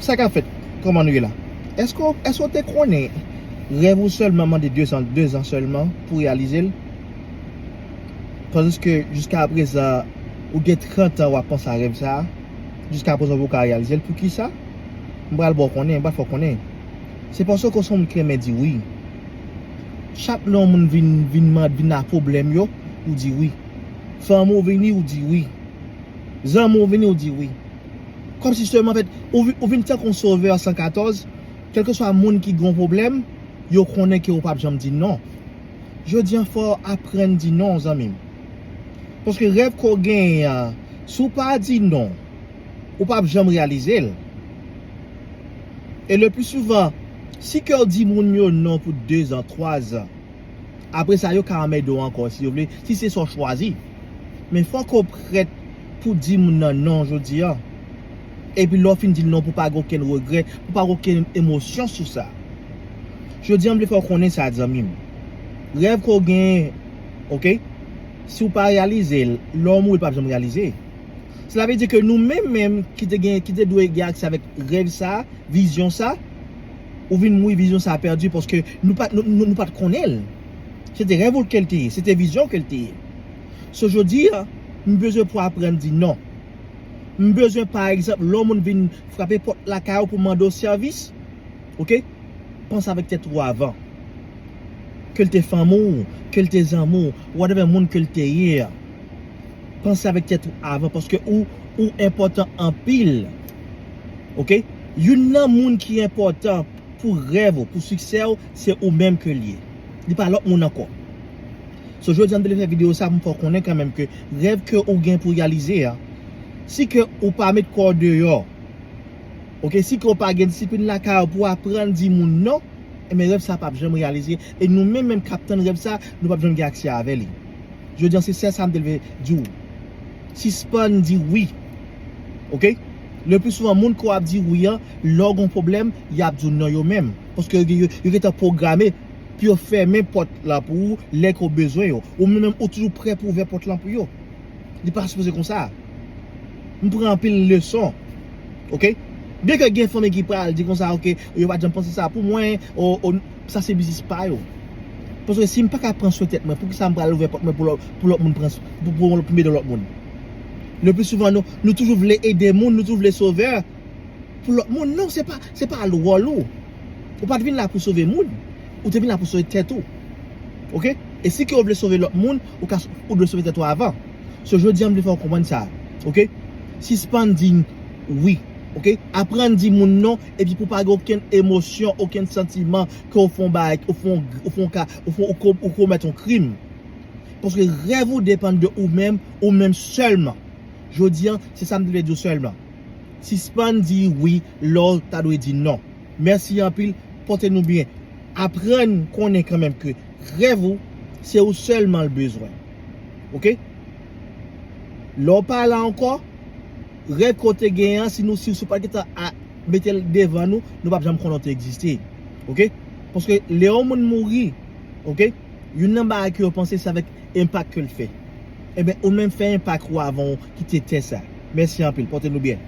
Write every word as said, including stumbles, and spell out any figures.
Sa k ap fèt? Kòman nou ye la? Èske, èske w te konnen rèv ou sèlman mande de zan, de zan sèlman pou reyalize l? Pandiske jiska prezan, ou gen trant an w ap panse a rèv sa a. Jiska prezan, ou poko reyalize l. Poukisa? M pral ba w konnen, m pral fè w konnen. Se paske w se yon moun ki renmen di wi. Chak lè yon moun vin, vin mande, vin ak pwoblèm yo, ou di wi. Fanmi w vini, ou di wi. Zanmi w vini, ou di wi. Kòmsi sèlman, anfèt, ou vi-, ou vin tankou yon sovè san katòz, kèlkeswa moun ki gen yon pwoblèm, yo konnen ke ou p ap janm di non. Jodi a, fò w aprann di non, zanmi m. Paske rèv ke w genyen an, si w pa di non, ou p ap janm reyalize l. E le pli souvan, si ke w di moun yo non pou de zan, twa zan, apre sa, yo ka anmède w ankò si yo vle, si se sa w chwazi. Men fòk ou prèt pou di moun nan non jodi a. Epi lè w fin di l non, pou pa gen okenn regrè, pou pa gen okenn emosyon sou sa. Jodi a, m vle fè w konnen sa, zanmi m. Rèv ke w genyen, oke? Si w pa reyalize l, lè w mouri, l p ap janm reyalize. Sela vle di ke nou menm menm ki te gen, ki te dwe gen aksè avèk rèv sa, vizyon sa, ou vin mouri, vizyon sa pèdi, paske nou pa, nou, nou, nou pa t konnen l. Se te rèv ou ke l te ye, se te vizyon ke l te ye. So, jodi a, m bezwen pou aprann di non. M bezwen, pa egzanp, lè yon moun vin frape pòt lakay ou pou mande w sèvis, oke? Panse avèk tèt ou avan. Ke l te fanmi w, ke l te zanmi w, whatever moun ke l te ye a. Panse avèk tèt ou avan, paske ou, ou enpòtan anpil. Oke? Youn nan moun ki enpòtan pou rèv ou, pou siksè w, se ou menm ke l ye. Li pa lòt moun ankò. So, jodi a, m te vle fè videyo sa pou m fè w konnen kanmenm ke rèv ke ou gen pou reyalize a, si ke ou pa met kò w deyò, oke, si ke w pa gen disiplin lakay ou pou aprann di moun non, enben rèv sa p ap janm reyalize. E nou menm menm k ap tann rèv sa, nou p ap janm gen aksè avè li. Jodi a, se sèl sa m te vle di w. Sispann di wi. Oke? Le pli souvan, moun ke w ap di wi an, lè w gen yon pwoblèm, y ap di w non yo menm. Paske yo, yo, yo gentan pwograme pou yo fèmen pòt la pou ou lè ke w bezwen yo. Ou menm, ou toujou prè pou ouvè pòt la pou yo. Li pa sipoze konsa. M pran anpil leson. Oke? Byen ke gen fanmi ki pral di konsa, oke, yo pa t janm panse sa pou mwen, o, o, sa se biznis pa yo. Paske si m pa ka pran swen tèt mwen, poukisa m pral ouvè pòt mwen pou lòt, pou lòt moun pran, pou, pou, pou m ede lòt moun? Le pli souvan, nou, nou toujou vle ede moun, nou toujou vle sovè pou lòt moun. Non, se pa, se pa wòl ou. Ou pa t vin la pou sove moun. Ou te vin la pou sove tèt ou. Oke? E si ke ou vle sove lòt moun, ou ka, ou dwe sove tèt ou avan. So, jodi a, m vle fè w konprann sa. Oke? Sispann di wi. Oke? Aprann di moun non, epi pou pa gen okenn emosyon, okenn santiman ke w fè yon bagay, ou fè yon, ou fè yon ka, ou fè yon, ou ko-, ou komèt yon krim. Paske rèv ou depann de ou menm, ou menm sèlman. Jodi a, se sa m te vle di w sèlman. Sispann di wi lè w ta dwe di non. Mèsi anpil, pote nou byen. Aprann konnen kanmenm ke rèv ou, se ou sèlman l bezwen. Oke? Lè w pa la ankò, rèv ke w te genyen an, si nou, si, si w pa t gentan a, mete l devan nou, nou p ap janm konnen w te egziste. Oke? Paske lè yon moun mouri, oke, youn nan bagay ke yo panse se avèk enpak ke l fè. Enben, ou menm fè enpak ou avan w kite tè sa. Mèsi anpil, pote nou byen.